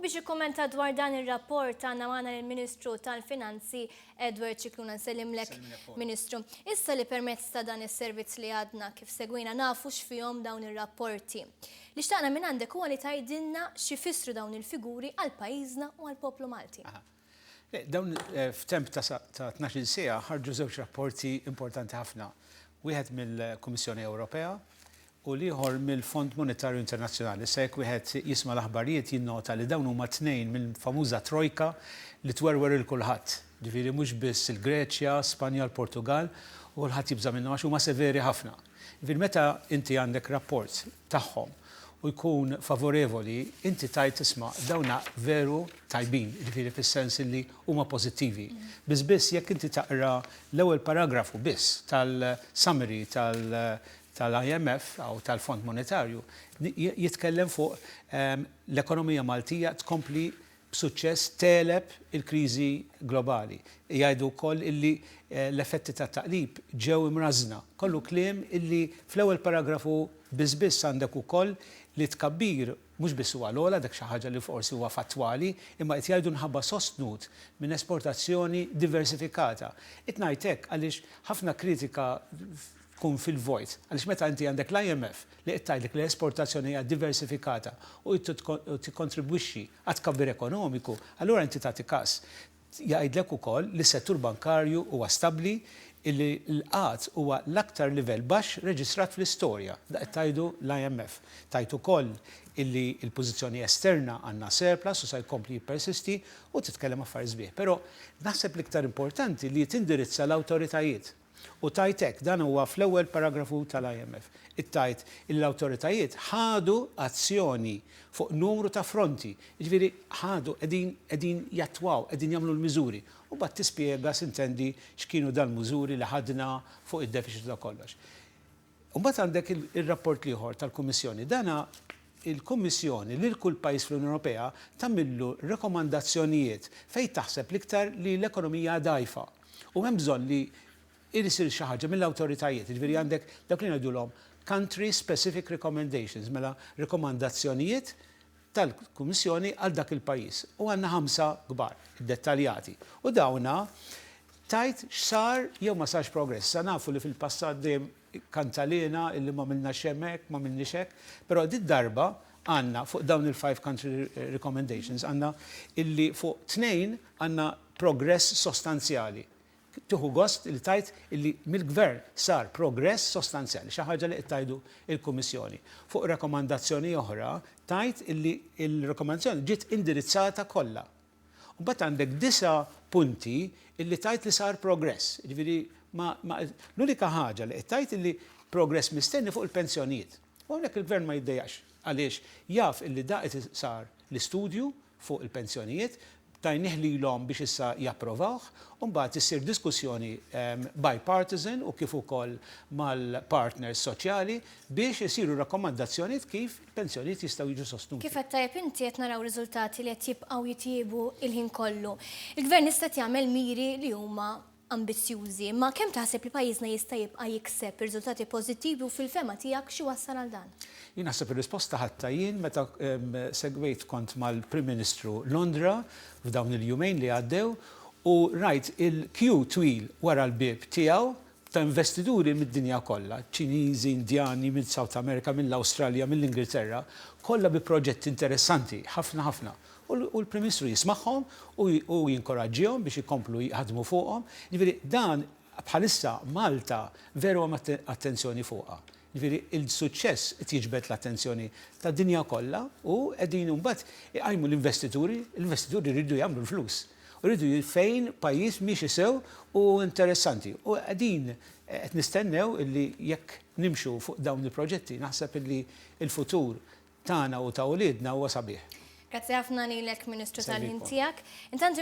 biex jikkummenta dwar dan ir-rapport għandna magħna lill-Ministru tal-Finanzi Edward Scicluna. Nsellimlek, Ministru. Issa li permezz ta' dan is-servizz li għadna kif segwejna nafu x'fihom dawn ir-rapporti. Li xtaqna mingħandek huwa li tgħidilna x'ifissru dawn il-figuri għal pajjiżna u għall-poplu Malti. Dawn f'temp ta' 12-il siegħa ħarġu żewġ rapporti importanti ħafna. Wieħed mill-Kummissjoni Ewropea u l-ieħor mill-Fond Monetarju Internazzjonali. Issa jekk wieħed jisma' l-aħbarijiet jinnota li dawn huma tnejn mill-famuża trojka li twerwer 'il kulħadd. Ġifieri mhux biss il-Greċja, Spanja, l-Portugall u kulħadd jibża' minnhom għax huma severi ħafna. Ġifieri meta inti għandek rapport tagħhom u jkun favorevoli, inti tgħid isma' dawna veru tajbin, jiġifieri fis-sens illi huma pożittivi. Biss biss jekk inti taqra l-ewwel paragrafu biss tal-summary tal-IMF jew tal-Fond Monetarju, jitkellem fuq l-ekonomija Maltija tkompli b'suċċess tegħleb il-kriżi globali. Jgħidu wkoll illi l-effetti tat-taqlib ġew imrażżna. Kollu kliem illi fl-ewwel paragrafu biss biss għandek ukoll li t-tkabbir mhux biss huwa l-ogħla, dak xi ħaġa li forsi huwa fattwali, imma qed jgħidu nħabba sostnut minn esportazzjoni diversifikata. Qed ngħid hekk għaliex ħafna kritika tkun fil-vojt. Għaliex meta inti għandek l-IMF li qed tgħidlek li l-esportazzjoni hija diversifikata u tikkontribwixxi għat-tkabbir ekonomiku, allura inti tagħti każ. Jgħidlek ukoll li s-settur bankarju huwa stabbli, illi l-qgħad huwa l-aktar livell baxx reġistrat fl-istorja. Dak qed tgħidu l-IMF. Tgħid ukoll illi l-pożizzjoni esterna għandna surplus u se jkompli jippersisti u titkellem affarijiet sbieħ. Però naħseb l-iktar importanti li tindirizza l-awtoritajiet. U tgħid hekk, dan huwa fl-ewwel paragrafu tal-IMF, tgħid illi l-awtoritajiet ħadu azzjoni fuq numru ta' fronti, jiġifieri ħadu, qegħdin, qegħdin jattwaw, qegħdin jagħmlu l-miżuri. U mbagħad tispjega, sintendi, x'kienu dal-mużuri li ħadna fuq id-deficit u ta' kollox. U mbagħad għandek ir-rapport l-ieħor tal-Kummissjoni. Dana il-Kummissjoni lil kull pajjiż fl-Unjoni Ewropea tagħmillu rekomandazzjonijiet fejn taħseb l-iktar li l-ekonomija dgħajfa. U hemm bżonn li isir xi ħaġa mill-awtoritajiet. Jiġifieri għandek dawk li ngħidulhom country specific recommendations, mela rekomandazzjonijiet tal-Kummissjoni għal dak il-pajjiż. U għandna ħamsa kbar, iddettaljati. U dawna tgħid x'sar jew ma sarx progress. Issa nafu li fil-passat dejjem kantalena illi ma għamilna hemmhekk, ma għamilniex hekk, però did-darba għandna fuq dawn il-five country recommendations għandna illi fuq tnejn għandna progress sostanzjali. Tieħu gost li tgħid illi mill-Gvern sar progress sostanzjali, xi ħaġa li qed tgħidu l-Kummissjoni. Fuq rakkomandazzjoni oħra tgħid illi l-rakkomandazzjoni ġiet indirizzata kollha. U mbagħad għandek disa' punti illi tgħid li sar progress. Jiġifieri ma, ma, l-unika ħaġa li qed tgħid illi progress mistenni fuq il-pensjonijiet. U hawnhekk il-Gvern ma jiddejjaqx għaliex jaf illi da qed sar l-istudju fuq il-pensjonijiet, tajnih lilhom biex issa japprovawh, u mbagħad issir diskussjoni bipartisan u kif ukoll mal-partners soċjali biex isiru rakkomandazzjonijiet kif il-pensjonijiet jistgħu jiġu sostnuti. Kif għedt tajjeb inti qed naraw riżultati li qed jibqgħu jitjiebu il-ħin kollu. Il-Gvern issa qed jagħmel miri li huma ambizzjużi, imma kemm taħseb li pajjiżna jista' jibqa' jikseb riżultati pożittivi u fil-fehma tiegħek x'iwassal għal dan? Jien naħseb ir-risposta ħadtha jien meta segwejt kont mal-Prim Ministru Londra f'dawn il-jumejn li għaddew u rajt il-queue twil wara l-bieb tiegħu ta' investituri mid-dinja kollha, Ċiniżi, Indjani, minn South America, mill-Awstralja, mill-Ingilterra, kollha bi proġetti interessanti ħafna ħafna. U l-Prim Ministru jismagħhom u jinkoraġġihom biex ikomplu jaħdmu fuqhom. Jiġifieri dan bħalissa Malta veru hemm attenzjoni fuqha. Jiġifieri il-suċċess qed jiġbed l-attenzjoni tad-dinja kollha u qegħdin imbagħad iqajmu l-investituri, l-investituri jridu jagħmlu l-flus. U jridu fejn pajjiż miexi sew u interessanti. U qegħdin qed nistennew illi jekk nimxu fuq dawn il-proġetti naħseb illi l-futur tagħna u ta' uliedna huwa sabiħ. Grazzi ħafna lilek Ministru tal-ħin tiegħek. Intant.